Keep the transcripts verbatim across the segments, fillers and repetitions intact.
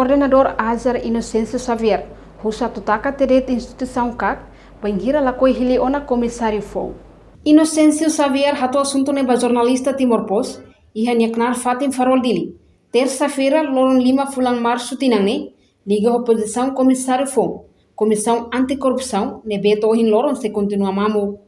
Koordenadór Azar Inocêncio Xavier husu atu taka tiha de'it instituisaun kak bainhira lakohi hili ona komisáriu foun. Inocêncio Xavier hato'o asuntu ne'e ba jornalista Timor Post iha nia knaar fatin Farol Dili, tersa-feira, loron lima fulan Marsu tinan ne'e, liga ho pozisaun komisáriu foun Komisaun Anti-Korrupsaun ne'ebé to'o ohin loron sei kontinua mamuk.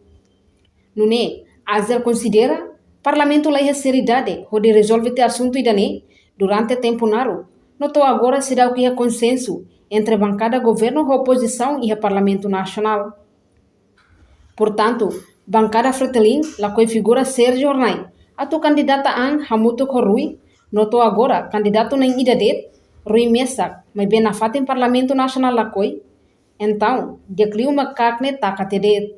Nune'e, Azar konsidera Parlamentu la iha seriedade hodi rezolve tiha asuntu ida-ne'e durante tempu naruk, no to'o agora seidauk iha konsensu entre bankada governu ho opozisaun iha Parlamentu Nasionál. Portantu, bankada Fretilin lakohi figura Sérgio Hornai atu kandidata an hamutuk ho Rui, no to'o agora kandidatu na'in ida de'it, Rui mesak, maibé nafatin Parlamentu Nasionál lakohi, entaun di'ak liu mak kak ne'e taka tiha de'it.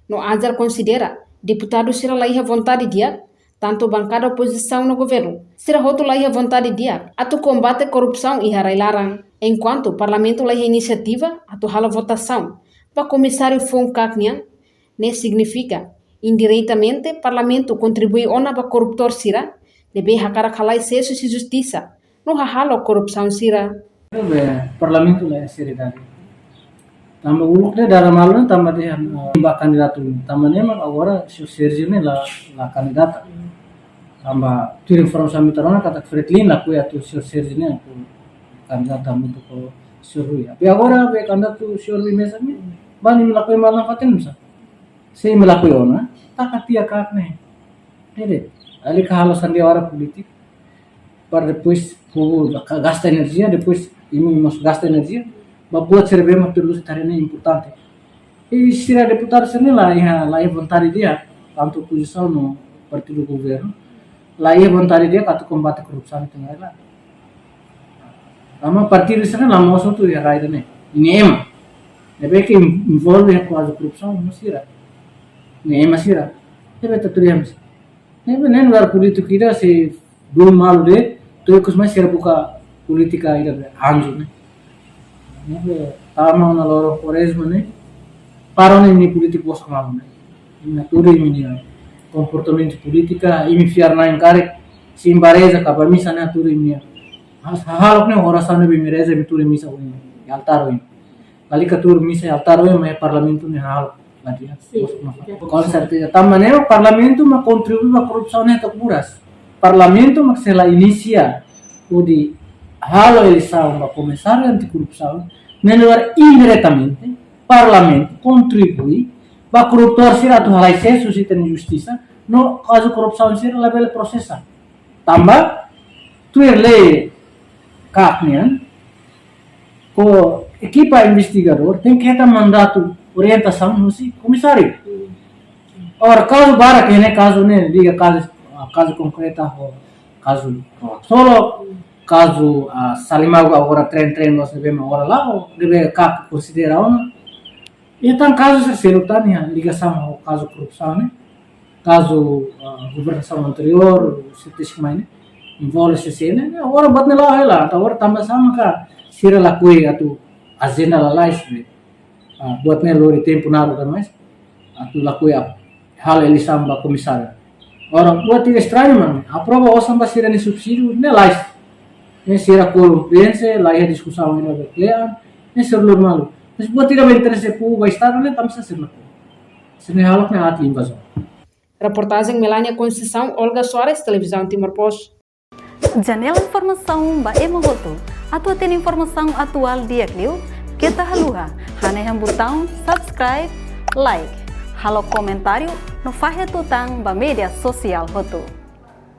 No Azar konsidera deputadu sira la iha vontade di'ak, tantu bankada opozisaun no governu, sira hotu la iha vontade di'ak atu kombate korrupsaun iha rai-laran. Enkuantu Parlamentu la iha inisiativa atu halo votasaun ba komisáriu foun kak nian, ne'e signifika indiretamente Parlamentu kontribui ona ba korruptór sira ne'ebé hakarak halai sesu husi justisa no hahalok korrupsaun sira. Be, Parlamentu la iha seriedade. Tanba uluk de'it dada malu, tanba dehan, eh, ba kandidatu. Tanba ne'e mak agora señór Sérgio ne'e la, la kandidata. Tanba tuir informasaun ami rona katak Fretilin lakohi atu señór Sérgio ne'e atu kandidata hamutuk ho señór Rui. Be agora be kandidatu señór Rui mesak ne'e, bani imi lakohi malu nafatin misa. Se imi lakohi ona, taka tiha kak ne'e. Ne'e de'it, lalika halo sandiwara polítiku. Para depois povu ka-, gasta enerjia, depois imi mós gasta enerjia ba buat sira ne'ebé mak tuir lus tari ne'e importante. I sira deputadu sira ne'e la iha, la iha vontade di'ak, tantu opozisaun no partidu governu, la iha vontade di'ak atu kombate korrupsaun iha rai-laran. Tanba partidu sira ne'e la mosu atu iha rai ida-ne'e. Ne'e ema ne'ebé ke envolve iha kazu korrupsaun, no sira. Ne'e ema sira. Ne'ebé ita tuir iha misa. Ne'ebé ne'e lugar polítiku ida sei duun malu de'it, to'o ikus mai sira buka polítika ida be anju ne'e. Ne'ebé tama ona loron Kuarezma ne'e, para ona imi polítiku bosak malu ne'e. Imi hatudu imi-nia komportamentu polítika, imi fiar-na'in karik, simbah reza ka ba misa ne'e hatudu imi-nia. Has-, hahalok ne'e orasaun ne'ebé imi reza, imi tuur iha misa oin, iha altár oin. Lalika tuur misa iha altár oin, mai Parlamentu ne'e hahalok. Sin, sin. Com certeza. Tanba ne'e Parlamentu mak kontribui ba korrupsaun ne'e to'o buras. Parlamentu mak sei la inisia hodi halo eleisaun ba komisáriu anti-korrupsaun, ne'e lori indiretamente Parlamentu kontribui ba korruptór sira atu halai sesu husi ita-nia justisa, no kazu korrupsaun sira labele prosesa. Tanba tuir lei kak nian, ko ekipa investigadór tenke hetan mandatu orientasaun husi komisáriu. Agora, kazu barak ne'e, kazu ne'e, liga kazu, ah, kazu konkreta ho kazu Solok, kazu, ah, Salimau agora tren-tren loos ne'ebé mak agora la'o, ne'ebé kak konsidera ona. Entaun kazu sira seluk tan iha ligasaun ho kazu korrupsaun ne'e, kazu, ah, governasaun anteriór, sira tesik mai ne'e, envolve C C ne'e, ne'e, agora buat ne'e la'o hela, entaun agora tanba sá maka sira lakohi atu ajenda lalais ne'e, ah, buat ne'e lori tempu naruk demais, atu lakohi ap-, halo eleisaun ba komisáriu. Agora, buat ida estrañu, mano. Aprova osan ba sira-nia subsídiu, ne'e lais. Ne'e sira kolu prense, la iha diskusaun ida be kle'an, ne'e sira lori malu. Mas buat ida ba interese povu ba Estadu ne'e, tanbasá sira lakohi. Sira ne'e halok ne'e aat liu invazaun. Reportajen Melania Conceição, Olga Soares, Televizaun Timor Post. Janela informasaun ba ema hotu. Atu hatene informasaun atuál di'ak liu, keta haluha hanehan butaun subscribe, like, halo komentáriu, no fahe tutan ba média sosiál hotu.